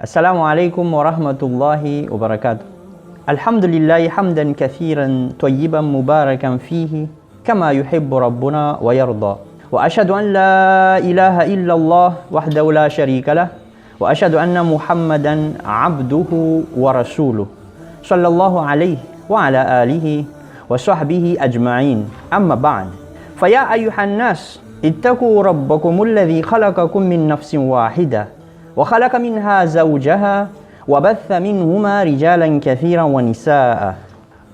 Assalamu alaikum wa rahmatullahi wa barakatuh. Alhamdulillahi hamdan kathiran tayyiban mubarakan fihi kama yuhibbu rabbuna wa yarda. Wa ashhadu an la ilaha illa Allah wahdahu la sharika lah wa ashhadu anna Muhammadan abduhu wa rasuluh sallallahu alayhi wa ala alihi wa sahbihi ajma'in. Amma ba'd. Fa ya ayyuhan nas ittaqu rabbakum alladhi khalaqakum min nafsin wahida wa khalaqa minha zawjaha wa batha minhuma rijalan kathiran wa nisaa.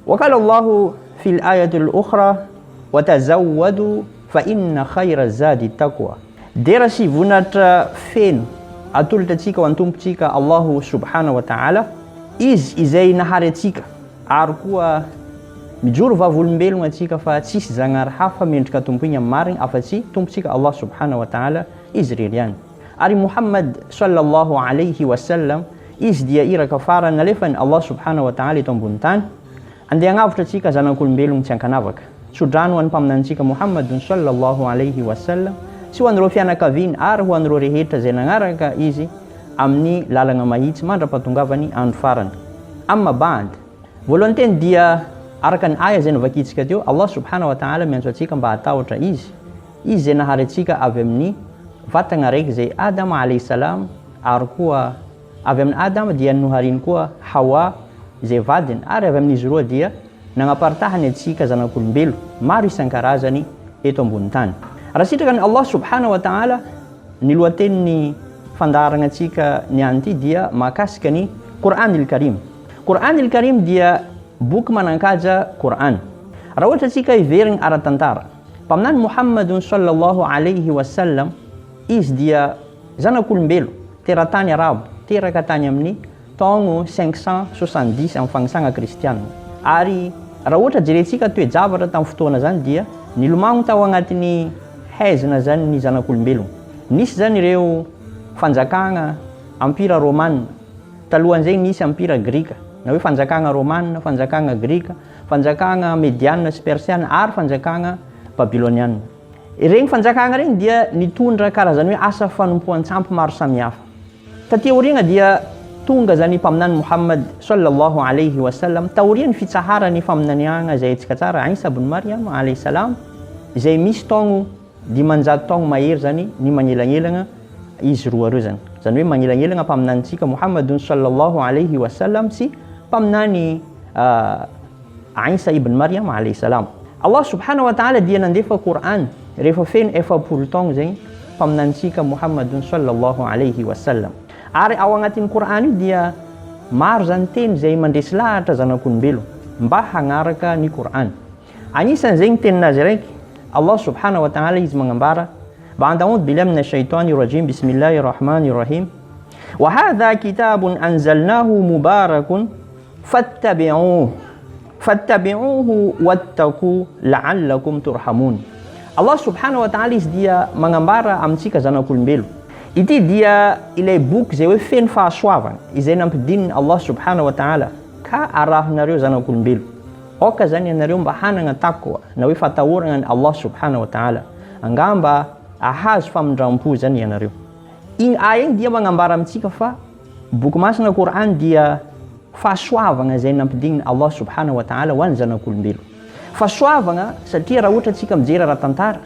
Wa qala Allahu fil ayati al-ukhra wa tazawwadu fa inna khayra zadi taqwa. Dera sy voninahitra feno atolotra antsika ho an'ny Tompontsika Allahu subhanahu wa ta'ala, Izy izay nahary antsika ary koa mijoro vavolombelogna antsika fa tsisy Zagnahary hafa mendrika tompoigna amin'ny marigny afa-tsy Tompontsika Allah subhanahu wa ta'ala Izy irery ihany. Ary Muhammad sallallahu alayhi wa sallam, izy dia iraka farany nalefan'i Allah subhanahu wa ta'ala eto ambony tany, andeha hagnavotra antsika zanak'olombelogno tsy ankanavaka. Tso-drano ho an'ny Mpaminanintsika Muhammadun sallallahu alayhi wa sallam sy ho an'ireo fianakaviany ary ho an'ireo rehetra izay nagnaraka izy amin'ny lalagna mahitsy mandra-pahatongavany andro farany. Amma ba'd. Voalohany teny dia araka ny aya izay novakintsika teo, Allah subhanahu wa ta'ala miantso antsika mba hatahotra Izy, Izy izay nahary antsika avy amin'ny vatagna araiky izay Adam alayhi salam ary koa avy amin'i Adam dia nohariny koa Hawa izay vadiny ary avy amin'izy roa dia nagnaparitahany antsika zanak'olombelo maro isan-karazany eto ambony tany. Raha sitraka an'i Allah subhanahu wa ta'ala ny lohatenin'ny fandaharagna antsika niany ity dia mahakasika ny Qur'an il-Karim. Qur'an il-Karim dia boky manan-kaja Qur'an. Raha ohatra antsika hiverigny ara-tantara, Mpaminany Muhammadun sallallahu alayhi wa sallam, izy dia zanak'olombelo, teratany arabo, teraka tany amin'ny taogno 570 amin'ny fagnisagna kristiana. Ary raha ohatra jerentsika toe-javatra tamin'ny fotoana zany dia nilomagno tao agnatin'ny haizina zany ny zanak'olombelogno. Nisy zany ireo fanjakagna ampira romana, talohan'izay nisy ampira grika, na hoe fanjakagna romana, fanjakagna grika, fanjakagna mediana sy persiana ary fanjakagna babyloniana. Ireny fanjakagna ireny dia nitondra karazany hoe asa fanompoan-tsampy maro samihafa. Taty aoriagna dia tonga zany Mpaminany Muhammad sallallahu alayhi wa sallam taorian'ny fitsaharan'ny faminaniagna izay haintsika tsara, Isa ibn Maryam alayhi salam, izay misy taogno 500 taogno mahery zany ny magnelagnelagna izy roa reo zany. Zany hoe magnelagnelagna Mpaminanintsika Muhammadun sallallahu alayhi wa sallam sy Mpaminany Isa ibn Maryam alayhi salam. Allah subhanahu wa ta'ala dia nandefa Qur'an rehefa feno 40 taogno zegny Mpaminanintsika Muhammadun sallallahu alayhi wa sallam. Ary ao agnatin'ny Qur'an io dia maro zany teny izay mandresy lahatra zanak'olombelo mba hagnaraka ny Qur'an. Anisan'izay ny tenin'azy raiky, Allah subhanahu wa ta'ala izy magnambara, Ba'da a'udhu billahi minash shaitani rajim, bismillahir rahmanir rahim. Wa hadha kitabun anzalnahu mubarakun fattabi'uhu fattabi'uhu wattaqu la'allakum turhamun. Allah subhanahu wa ta'ala izy dia magnambara amintsika zanak'olombelo. Ity dia ilay boky izay hoe feno fahasoavana izay nampidininy Allah subhanahu wa ta'ala ka arahinareo zanak'olombelo. Aoka zany ianareo mba hanagna taqwa na hoe fatahoragna an'i Allah subhanahu wa ta'ala. Angamba ahazo famindram-po zany ianareo. Igny aya igny dia magnambara amintsika fa boky masina Qur'an dia fahasoavagna izay nampidigniny Allah subhanahu wa ta'ala ho an'ny zanak'olombelo. Fahasoavagna satria raha ohatra antsika mijery ara-tantara,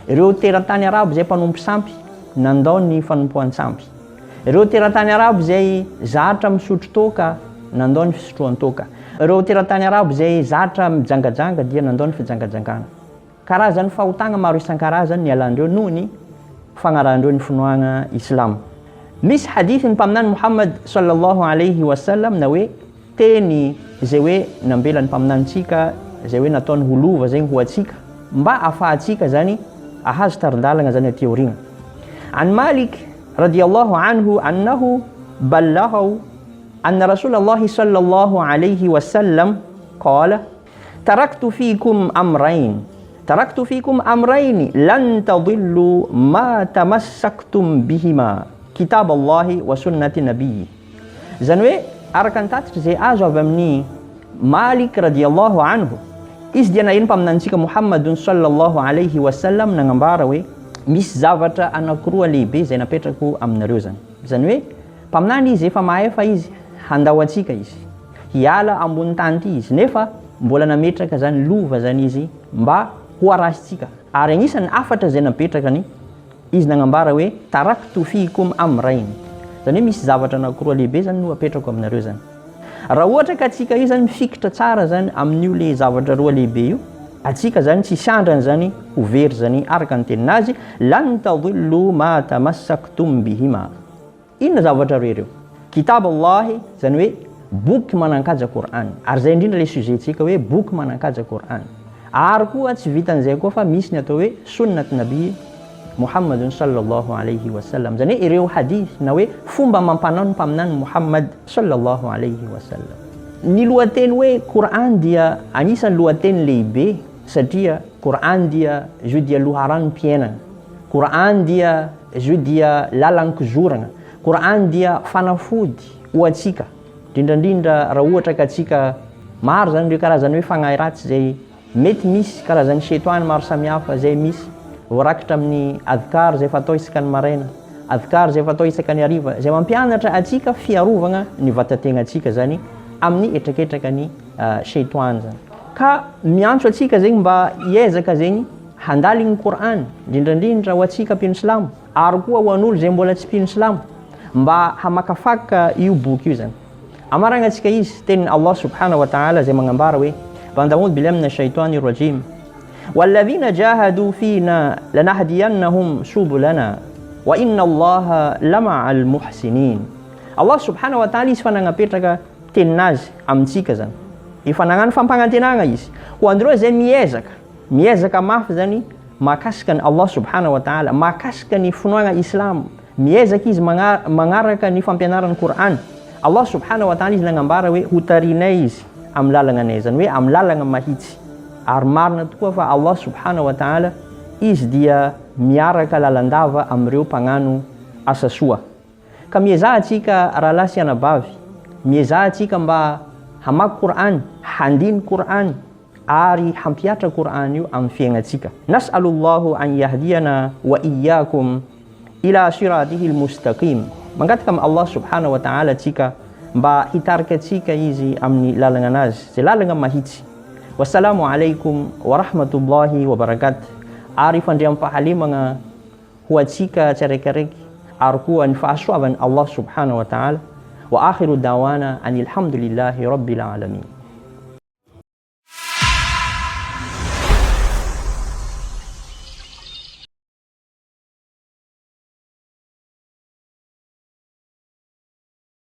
Ireo teratany arabo izay mpanompo sampy nandao ny fanompoan-tsampy. Ireo teratany arabo izay zatra misotro toaka nandao ny fisotroan-toaka. Ireo teratany arabo izay zatra mijangajanga dia nandao ny fijangajangana. Karazan'ny fahotagna maro isan-karazany nialandreo noho ny fagnarahandreo ny finoagna islamo. Misy hadith ny Mpaminany Muhammad sallallahu alayhi wa sallam na hoe Teny izay hoe nambelan'ny mpaminanintsika, izay hoe nataony ho lova zegny ho antsika, mba afahantsika zany ahazo tarin-dalagna zany aty aoriagna. An Malik radiyallahu anhu annahu ballaghahu anna Rasulallahi sallallahu alayhi wa sallam qala taraktu fikum amrayn taraktu fikum amrayn lan tadillu ma tamassaktum bihima kitab Allahi wa sunnati nabiyyi. Izany hoe, araka ny tatitra izay azo avy amin'i Malik radiyallahu anhu, izy dia naheno Mpaminanintsika Muhammadun sallallahu alayhi wa sallam nagnambara hoe, misy zavatra anankiroa lehibe izay napetrako aminareo izany. Izany hoe, Mpaminany izy efa mahefa izy handao antsika izy. Hiala ambony tany ity izy nefa mbola nametraka zany lova zany izy mba ho arahintsika. Ary agnisan'ny hafatra izay napetrakany izy nagnambara hoe taraktu fikum amrayn. Zany hoe misy zavatra anakiroa lehibe zany no apetrako aminareo zany. Raha ohatra ka atsika io zany mifikitra tsara zany amin'io le zavatra roa lehibe io, atsika zany tsisy andrany zany ho very zany araka ny teninazy, lan tadillu ma tamassaktum bihima. Inona zavatra roa ireo? Kitab Allahi, zany hoe boky manan-kaja Kor'any. Ary zay indrindra le sujet-tsika hoe boky manan-kaja Kor'any. Ary koa tsy vitan'izay koa fa misy ny atao hoe Sunnat Nabi Muhammadun sallallahu alayhi wa sallam. Zany hoe ireo hadith na hoe fomba amam-panao ny Mpaminany Muhammad sallallahu alayhi wa sallam. Ny lohateny hoe Kor'any dia anisan'ny lohateny lehibe satria Kor'any dia izy io dia loharanom-piainana. Kor'any dia izy io dia lalan-kizorana. Kor'any dia fanafody ho antsika, indrindra indrindra raha ohatra ka antsika maro zany ireo karazana hoe fagnahy ratsy izay mety misy, karazan'ny shaytan maro samihafa izay misy, voarakitra amin'ny adhkar izay fatao isaka ny maraina, adhkar izay fatao isaka ny hariva, izay mampianatra antsika fiarovagna ny vatategnantsika zany amin'ny hetraketraka ny shaytan zany. Ka miantso antsika zegny mba hiezaka zegny Handaligny ny Kor'any, indrindra indrindra ho antsika mpino silamo, ary koa ho an'olo izay mbola tsy mpino silamo, mba hamakafaka io boky io izany. Amaragnantsika izy, tenin'i Allah subhanahu wa ta'ala izay magnambara hoe, Ba'da a'udhu billahi minash shaitani rajim, Walladhina jahadu fina lanahdiyannahum subulana, wa inna Allaha lama'al muhsinin. Allah subhanahu wa ta'ala izy fa nagnapetraka teninazy amintsika izany. Efa nagnano fampagnantenagna izy ho an'ireo izay miezaka. Miezaka mafy zany mahakasika an'i Allah subhanahu wa ta'ala, mahakasika ny finoagna islam, miezaka izy magnaraka ny fampianaran'ny Qur'an. Allah subhanahu wa ta'ala izy nagnambara hoe hotarinay izy amin'ny lalagnanay, zany hoe amin'ny lalagna mahitsy. Ary marina tokoa fa Allah subhanahu wa ta'ala izy dia miaraka lalandava amin'ireo mpagnano asa soa. Ka miezaha antsika rahalahy sy anabavy, miezaha antsika mba hamaky Qur'an, handiny Qur'an, ary hampihatra Qur'an io amin'ny fiaignantsika. Nas'alullahu an yahdiyana wa iyyakum ila siratihil mustaqim. Mangataka amin'i Allah subhanahu wa ta'ala antsika mba hitarika antsika Izy amin'ny lalagna an'Azy, izay lalagna mahitsy. Wassalamu alaikum wa rahmatullahi wa barakat. Ary fandriampahalemagna ho antsika tsiraikaraiky ary koa ny fahasoavan'i Allah subhanahu wa ta'ala. Wa akhiru da'wana anilhamdulillahi rabbil alamin.